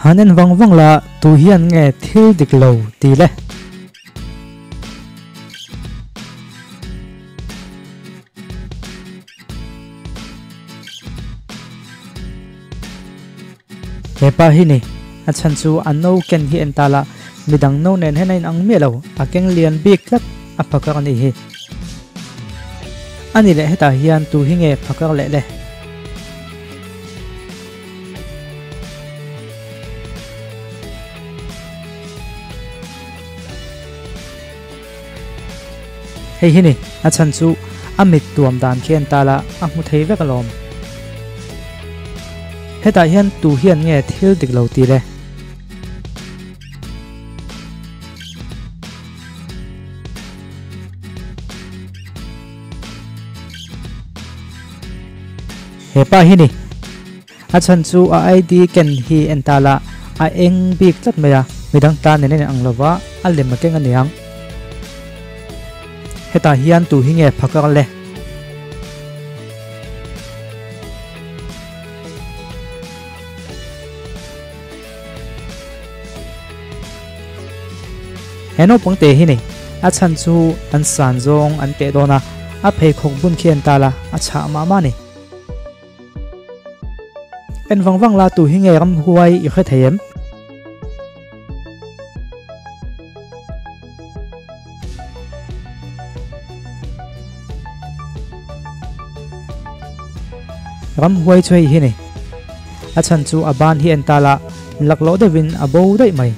Han en vang vang la tu hian nge thil dik lo ti le. He pa hi ni a chhan chu a no ken hi en ta la midang no nen hian a inang miah lo a keng lian bik tlat a phakar a nih hi. A ni leh hetah hian tu hi nge phakar leh le? Hei hi ni, a chhan chu a mit tuam dan khi en ta la, a hmu thei vek alawm. Hetah hian tu hian nge thil dik lo ti le? He pa hi ni. A chhan chu a ID ken hi en ta la, a eng bik tlat mai a, midang tan nen a in ang lova, a lem a keng a niang. Hetah hian tu hi nge phakar le? He naupang te hi ni, a chhan chu an san zawng an teh dawn a, a pheikhawk bun khi en ta la, a chhah mah mah a ni. En vang vang la tu hi nge ramhuai i hre thei em? Ramhuai chu hei hi ni. A chhan chu a ban hi en ta la, laklawh deuhin a bo daih mai.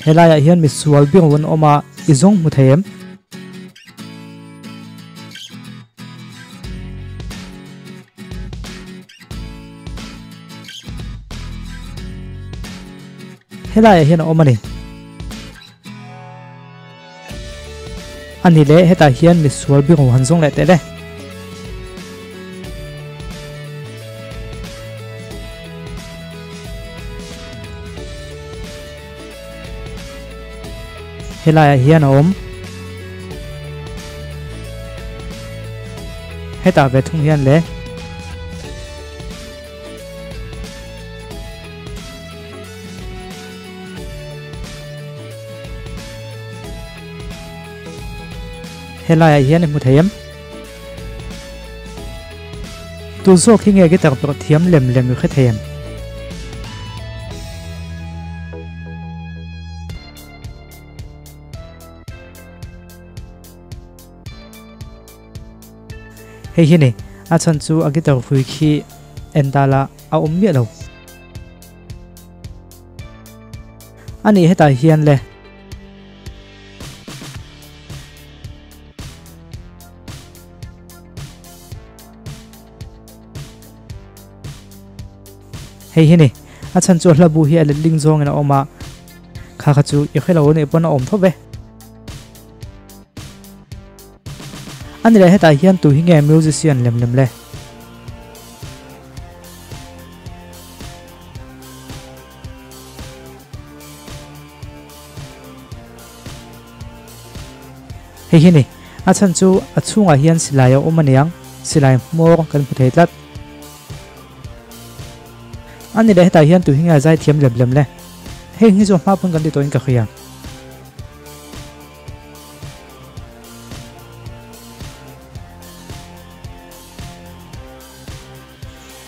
Helaiah hian misual biru an awm a, i zawng hmu thei em? Helaiah hian a awm a ni. A ni le, hetah hian misual biru han zawng leh teh le. Helaiah hian a awm. Hetah ve thung hian le. Helaiah hian i hmu thei em? Tu zawk hi nge guitar pawh thiam lem lem i hre thei em? Hei hi ni, a chhan chu a guitar hrui khi en ta la a awm miah lo. A nih hetah hian le. Hei hi ni, a chhan chu a hla bu hi a letling zawngin a awm a, kha kha chu i hre lo anih pawn a awm tho ve. A ni leh hetah hian tu hi nge musician lem lem le? Hei hi ni, a chhan chu a chhungah hian silai a awm aniang, silai hmawr kan hmu thei tlat. A ni leh hetah hian tu hi nge a zai thiam lem lem le? Heng hi chu a hma pawn kan ti tawhin ka hria.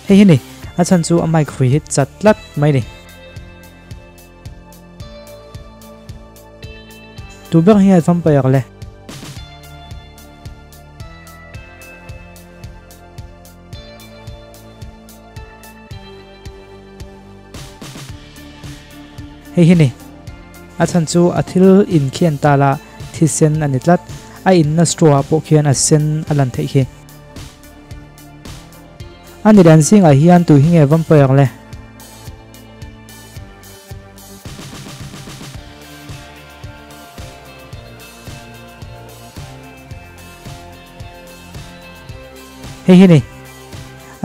Hei hi ni, a chhan chu a mic hrui hi chat tlat mai ni. Tu ber hi a vampire le? Hei hi ni. A chhan chu a thil in khian ta la thisen a ni tlat. A inna straw ah pawh khian a sen a lan theih khi. A ni dan zingah hian tu hi nge vampire le? Hei hi ni.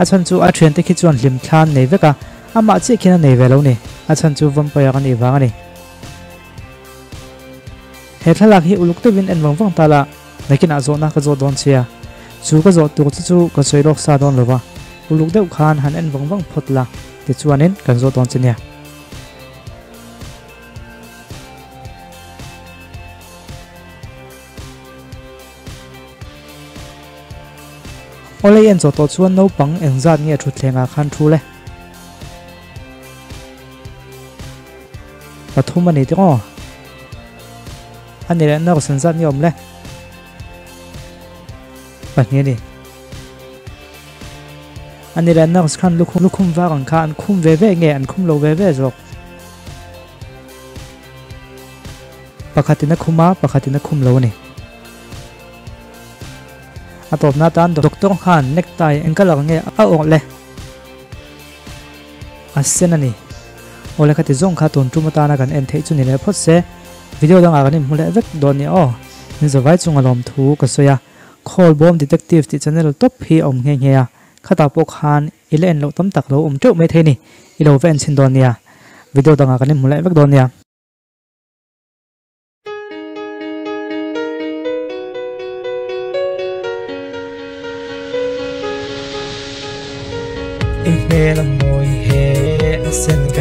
A chhan chu a thiante khi chuan hlim thlan nei vek a, amah chiah khian a nei ve lo ni. A chhan chu vampire a nih vang a ni. He thlalak hi uluk deuhin en vang vang ta la, nakinah zawhna ka zawh dawn che a. Chu ka zawh tur che chu ka sawi lawk sa dawn lo va, uluk deuh khan han en vang vang phawt la. Tichuanin kan zawh dawn che nia. Awle i en zawh tawh chuan naupang engzat nge thutthlengah khan thu le? Pathum a ni tih aw. A ni leh nurse engzat nge awm le? Pahnih a ni. A ni leh nurse khan lukhum lukhum var ang kha an khum ve ve nge an khum lo ve ve zawk? Pakhatin a khum a, pakhatin a khum lo a ni. A tawpna atan doctor khan necktie eng colour nge a awrh le? A sen a ni. Awle khati zawng kha tun tum atana kan en theih chu ni leh phawt se. Video dangah kan inhmu leh vek dawn nia aw. Min zavai chunga lawmthu ka sawi a. Khawlbawm Detective tih channel tawp hi a awm nghe nghe a. Khatah pawh khan i la en loh tam tak lo awm teuh mai thei ni. I lo va en chhin dawn nia. Video dangah kan inhmu leh vek dawn nia. I hmel a mawi he a sen ka.